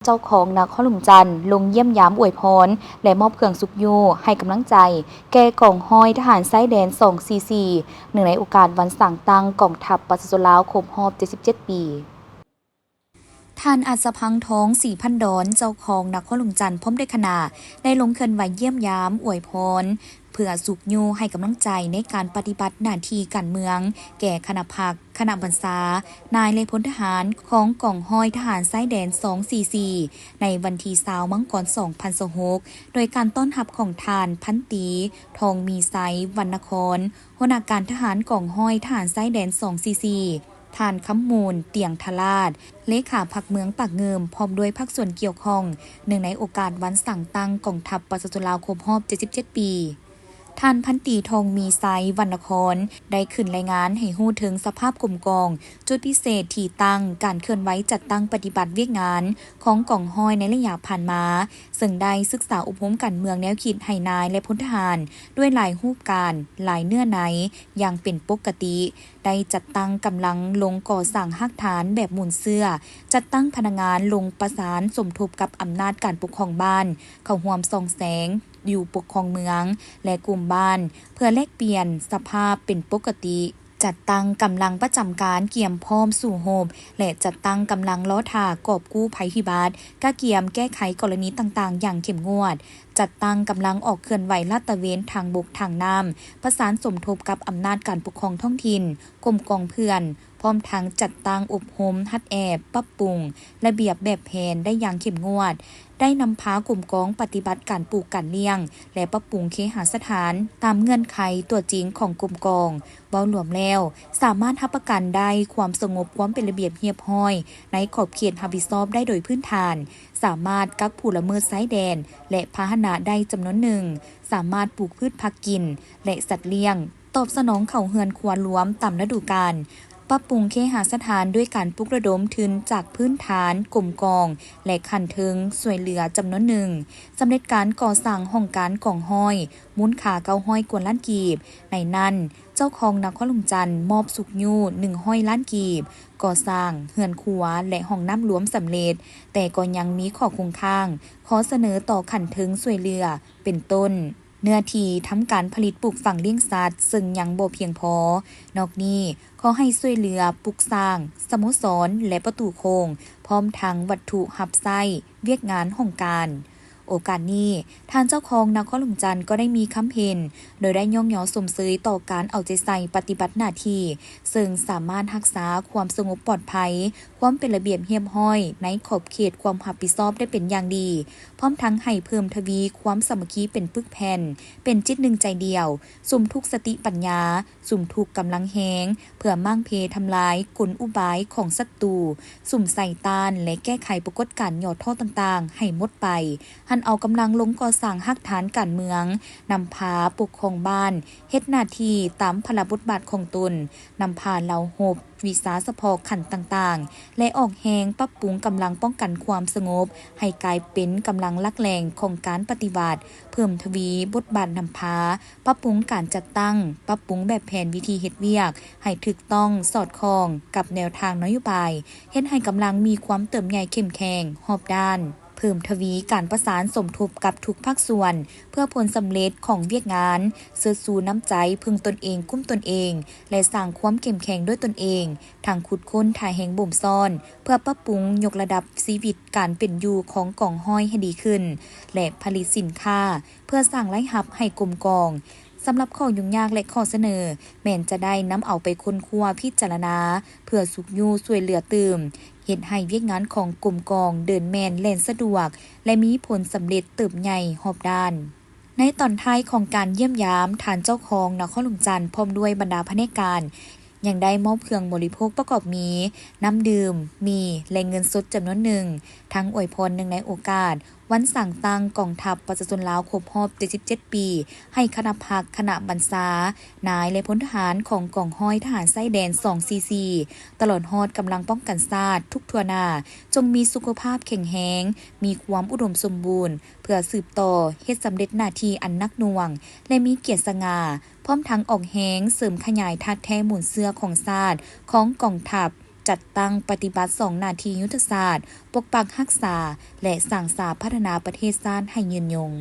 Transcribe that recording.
ເຈົ້າຄອງນະຄອນຫຼວງຈັນ ລົງຢ້ຽມຢາມອວຍພອນ ແລະ ມອບເຄື່ອງຊຸກຍູ້ໃຫ້ກຳລັງໃຈ ແກ່ກອງຮ້ອຍທະຫານຊາຍແດນ ສອງສີ່ສີ່ ເນື່ອງໃນໂອກາດວັນສ້າງຕັ້ງກອງທັບປະຊາຊົນລາວຄົບຮອບ ເຈັດສິບເຈັດ ປີ. ທ່ານ ອັດສະພັງທອງ ສີພັນດອນ ເຈົ້າຄອງນະຄອນຫຼວງຈັນ ພ້ອມດ້ວຍຄະນະ ໄດ້ລົງເຄື່ອນໄຫວຢ້ຽມຢາມອວຍພອນ ເພື່ອຊຸກຍູ້ໃຫ້ກຳລັງໃຈໃນການປະຕິບັດໜ້າທີ່ການເມືອງ ແກ່ຄະນະພັກ, ຄະນະບັນຊາ, ນາຍ ແລະ ພົນທະຫານຂອງກອງຮ້ອຍທະຫານຊາຍແດນ ສອງສີ່ສີ່ ໃນວັນທີ ຊາວ ມັງກອນ ສອງພັນຊາວຫົກ ໂດຍການຕ້ອນຮັບຂອງທ່ານ ພັນຕີ ທອງມີໄຊ ວັນນະຄອນ ຫົວໜ້າການທະຫານກອງຮ້ອຍທະຫານຊາຍແດນ ສອງສີ່ສີ່, ທ່ານ ຄຳມູນ ຕຽງທະລາດ ເລຂາພັກເມືອງປາກງື່ມ ພ້ອມດ້ວຍພາກສ່ວນກ່ຽວຂ້ອງ ເນື່ອງໃນໂອກາດວັນສ້າງຕັ້ງກອງທັບປະຊາຊົນລາວຄົບຮອບ ເຈັດສິບເຈັດ ປີ. ທ່ານ ພັນຕີ ທອງມີໄຊ ວັນນະຄອນ ໄດ້ຂຶ້ນລາຍງານໃຫ້ຮູ້ເຖິງສະພາບກົມກອງ, ຈຸດພິເສດທີ່ຕັ້ງ, ການເຄື່ອນໄຫວຈັດຕັ້ງປະຕິບັດວຽກງານຂອງກອງຮ້ອຍໃນໄລຍະຜ່ານມາ, ເຊິ່ງໄດ້ສຶກສາອົບຮົມການເມືອງແນວຄິດໃຫ້ນາຍ ແລະ ພົນທະຫານດ້ວຍຫຼາຍຮູບການ, ຫຼາຍເນື້ອໃນຢ່າງເປັນປົກກະຕິ. ໄດ້ຈັດຕັ້ງກຳລັງລົງກໍ່ສ້າງຮາກຖານແບບມູນເຊື້ອ, ຈັດຕັ້ງພະນັກງານລົງປະສານສົມທົບກັບອຳນາດການປົກຄອງບ້ານ ເຂົ້າຮ່ວມສ່ອງແສງຢູ່ປົກຄອງເມືອງ ແລະ ກຸ່ມບ້ານ ເພື່ອແລກປ່ຽນສະພາບເປັນປົກກະຕິ, ຈັດຕັ້ງກຳລັງປະຈຳການກຽມພ້ອມສູ້ຮົບ ແລະ ຈັດຕັ້ງກຳລັງລໍຖ້າກອບກູ້ໄພພິບັດ, ກະກຽມແກ້ໄຂກໍລະນີຕ່າງໆຢ່າງເຂັ້ມງວດ, ຈັດຕັ້ງກຳລັງອອກເຄື່ອນໄຫວລາດຕະເວນທາງບົກທາງນ້ຳ, ປະສານສົມທົບກັບອຳນາດການປົກຄອງທ້ອງຖິ່ນ, ກົມກອງເພື່ອນ, ພ້ອມທັງຈັດຕັ້ງອົບຮົມ, ຫັດແອບ, ປັບປຸງລະບຽບແບບແຜນໄດ້ຢ່າງເຂັ້ມງວດ, ໄດ້ນຳພາກົມກອງປະຕິບັດການປູກການລ້ຽງ ແລະ ປັບປຸງເຄຫະສະຖານຕາມເງື່ອນໄຂຕົວຈິງຂອງກົມກອງ. ເວົ້າລວມແລ້ວ, ສາມາດຮັບປະກັນໄດ້ຄວາມສະຫງົບ, ຄວາມເປັນລະບຽບຮຽບຮ້ອຍໃນຂອບເຂດຮັບຜິດຊອບໄດ້ໂດຍພື້ນຖານ, ສາມາດກັກຜູ້ລະເມີດຊາຍແດນ ແລະ ພາຫະນະໄດ້ຈຳນວນໜຶ່ງ, ສາມາດປູກພືດຜັກກິນ ແລະ ສັດລ້ຽງ, ຕອບສະໜອງເຂົ້າເຮືອນຄົວລວມຕາມລະດູການ, ປັບປຸງເຄຫະສະຖານດ້ວຍການປຸກລະດົມທຶນຈາກພື້ນຖານ, ກົມກອງ ແລະ ຂັ້ນເທິງຊ່ວຍເຫຼືອຈຳນວນໜຶ່ງ, ສຳເລັດການກໍ່ສ້າງຫ້ອງການກອງຮ້ອຍ ມູນຄ່າເກົ້າຮ້ອຍກວ່າລ້ານກີບ, ໃນນັ້ນ ເຈົ້າຄອງນະຄອນຫຼວງຈັນມອບຊຸກຍູ້ໜຶ່ງຮ້ອຍລ້ານກີບ, ກໍ່ສ້າງເຮືອນຄົວ ແລະ ຫ້ອງນ້ຳລວມສຳເລັດ, ແຕ່ກໍຍັງມີຂໍ້ຄົງຄ້າງ, ຂໍສະເໜີຕໍ່ຂັ້ນເທິງຊ່ວຍເຫຼືອ ເປັນຕົ້ນ ເນື້ອທີ່ທຳການຜະລິດປູກຝັງລ້ຽງສັດ ເຊິ່ງຍັງບໍ່ພຽງພໍ. ນອກນີ້ ຂໍໃຫ້ຊ່ວຍເຫຼືອປຸກສ້າງສະໂມສອນ ແລະ ປະຕູໂຄ້ງ ພ້ອມທັງວັດຖຸຮັບໃຊ້ວຽກງານຫ້ອງການ. ໂອກາດນີ້, ທ່ານເຈົ້າຄອງນະຄອນຫຼວງຈັນກໍໄດ້ມີຄຳເຫັນ ໂດຍໄດ້ຍ້ອງຍໍຊົມເຊີຍຕໍ່ການເອົາໃຈໃສ່ປະຕິບັດໜ້າທີ່ ເຊິ່ງສາມາດຮັກສາຄວາມສະຫງົບປອດໄພ, ຄວາມເປັນລະບຽບຮຽບຮ້ອຍໃນຂອບເຂດຄວາມຮັບຜິດຊອບໄດ້ເປັນຢ່າງດີ, ພ້ອມທັງໃຫ້ເພີ່ມທະວີຄວາມສາມັກຄີເປັນປຶກແຜ່ນ, ເປັນຈິດໜຶ່ງໃຈດຽວ, ສຸມທຸກສະຕິປັນຍາ, ສຸມທຸກກຳລັງແຮງ ເພື່ອມ້າງເພທຳລາຍກົນອຸບາຍຂອງສັດຕູ, ສຸມໃສ່ຕ້ານ ແລະ ແກ້ໄຂປາກົດການຫຍໍ້ທໍ້ຕ່າງໆໃຫ້ໝົດໄປ, ຫັນເອົາກຳລັງລົງກໍ່ສ້າງຮາກຖານການເມືອງ, ນຳພາປົກຄອງບ້ານ, ເຮັດໜ້າທີ່ຕາມພາລະບົດບາດຂອງຕົນ, ນຳພາເຫຼົ່າຮົບ, ວິຊາສະເພາະຂັ້ນຕ່າງໆ ແລະ ອອກແຮງປັບປຸງກຳລັງປ້ອງກັນຄວາມສະຫງົບ ໃຫ້ກາຍເປັນກຳລັງຫຼັກແຫຼ່ງຂອງການປະຕິວັດ, ເພີ່ມທະວີບົດບາດນຳພາ, ປັບປຸງການຈັດຕັ້ງ, ປັບປຸງແບບແຜນວິທີເຮັດວຽກໃຫ້ຖືກຕ້ອງສອດຄ່ອງກັບແນວທາງນະໂຍບາຍ, ເຮັດໃຫ້ກຳລັງມີຄວາມເຕີບໃຫຍ່ເຂັ້ມແຂງຮອບດ້ານ. ເພີ່ມທະວີການປະສານສົມທົບກັບທຸກພາກສ່ວນ ເພື່ອຜົນສຳເລັດຂອງວຽກງານ, ເຊີດຊູນ້ຳໃຈເພິ່ງຕົນເອງ, ກຸ້ມຕົນເອງ ແລະ ສ້າງຄວາມເຂັ້ມແຂງດ້ວຍຕົນເອງ, ທັງຂຸດຄົ້ນທ່າແຮງບົ່ມຊ້ອນ ເພື່ອປັບປຸງຍົກລະດັບຊີວິດການເປັນຢູ່ຂອງກອງຮ້ອຍໃຫ້ດີຂຶ້ນ ແລະ ຜະລິດສິນຄ້າເພື່ອສ້າງລາຍຮັບໃຫ້ກົມກອງ. ສຳລັບຂໍ້ຫຍຸ້ງຍາກ ແລະ ຂໍ້ສະເໜີ ແມ່ນຈະໄດ້ນຳເອົາໄປຄົ້ນຄວ້າພິຈາລະນາ ເພື່ອຊຸກຍູ້ຊ່ວຍເຫຼືອຕື່ມ, ເຮັດໃຫ້ວຽກງານຂອງກົມກອງເດີນແມ່ນແລ່ນສະດວກ ແລະ ມີຜົນສຳເລັດເຕີບໃຫຍ່ຮອບດ້ານ. ໃນຕອນທ້າຍຂອງການຢ້ຽມຢາມ, ທ່ານເຈົ້າຄອງນະຄອນຫຼວງຈັນ ພ້ອມດ້ວຍບັນດາພະແນກການ ຍັງໄດ້ມອບເຄື່ອງບໍລິໂພກປະກອບມີ ນ້ຳດື່ມ, ໝີ່ ແລະ ເງິນສົດຈຳນວນໜຶ່ງ, ທັງອວຍພອນເນື່ອງໃນໂອກາດ ວັນສ້າງຕັ້ງກອງທັບປະຊາຊົນລາວຄົບຮອບ ເຈັດສິບເຈັດ ປີ ໃຫ້ຄະນະພັກ, ຄະນະບັນຊາ, ນາຍ ແລະ ພົນທະຫານຂອງກອງຮ້ອຍທະຫານຊາຍແດນ ສອງສີ່ສີ່ ຕະຫຼອດຮອດກຳລັງປ້ອງກັນຊາດທຸກທົ່ວໜ້າ ຈົ່ງມີສຸຂະພາບແຂງແຮງ, ມີຄວາມອຸດົມສົມບູນ ເພື່ອສືບຕໍ່ເຮັດສຳເລັດໜ້າທີ່ອັນໜັກໜ່ວງ ແລະ ມີກຽດສະຫງ່າ, ພ້ອມທັງອອກແຮງເສີມຂະຫຍາຍທາດແທ້ມູນເຊື້ອຂອງຊາດ, ຂອງກອງທັບ, ຈັດຕັ້ງປະຕິບັດສອງໜ້າທີ່ຍຸດທະສາດ, ປົກປັກຮັກສາ ແລະ ສ້າງສາພັດທະນາປະເທດຊາດໃຫ້ຍືນຍົງ.